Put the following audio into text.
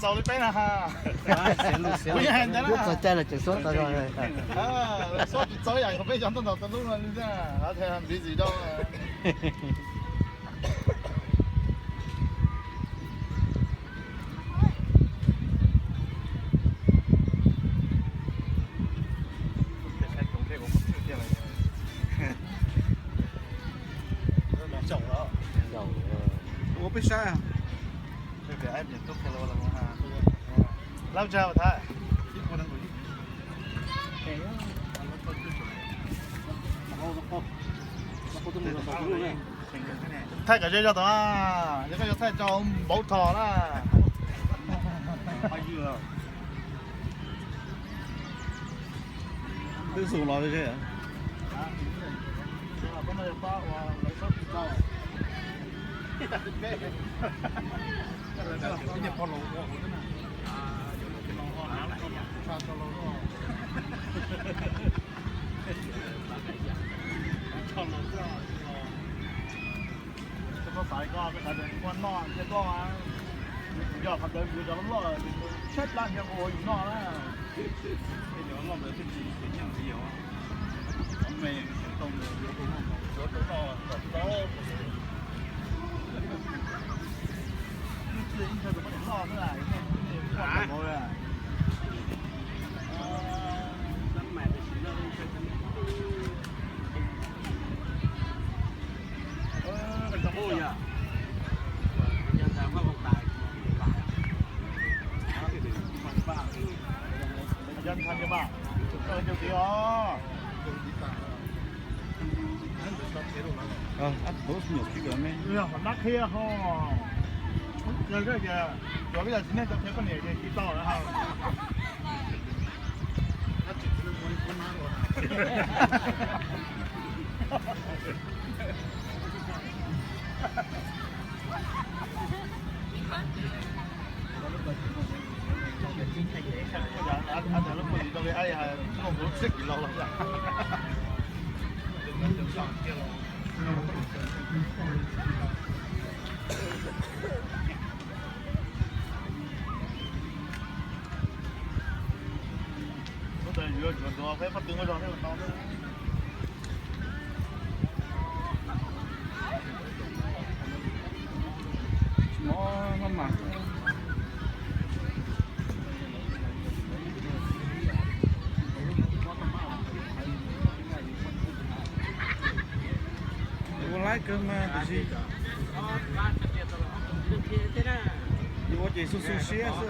Txaus li peb na. Txog caij los tseem xub tau zog. Xub tsis txaus yam yog peb cov ntaub ntawv tau lub no li thiab, ntxiv tsis tau. Ua peb sab. Lab tsa thaj. Thaij kom ze zog tau, yog koj yuav thaij tso npauv rho na. Twb xus los ze. Koj xav li koj, koj xav tias muaj noj thiab koj, yog qhov ntawd yus cov loj loj, tshaib plab thiab ua yus noj na. Cov loj ntawd twb tsis xav nyeej li os. Cov me tau ntawd yuav tau noj, yuav tau noj kom tau. Twb tsis ib ntshaw tus poj niam loj xwb, nej poj niam nkaus. Nab qhia ho, cov tsis nej cov qhia poj niam ces tsis tau lawm. Ub, tas yuav tsuav ntuav peb pob tw muaj zog thiab tau. Mob maj mam. Ua laib kawg mas tiam sis yuav ua ces xu xu siab xwb.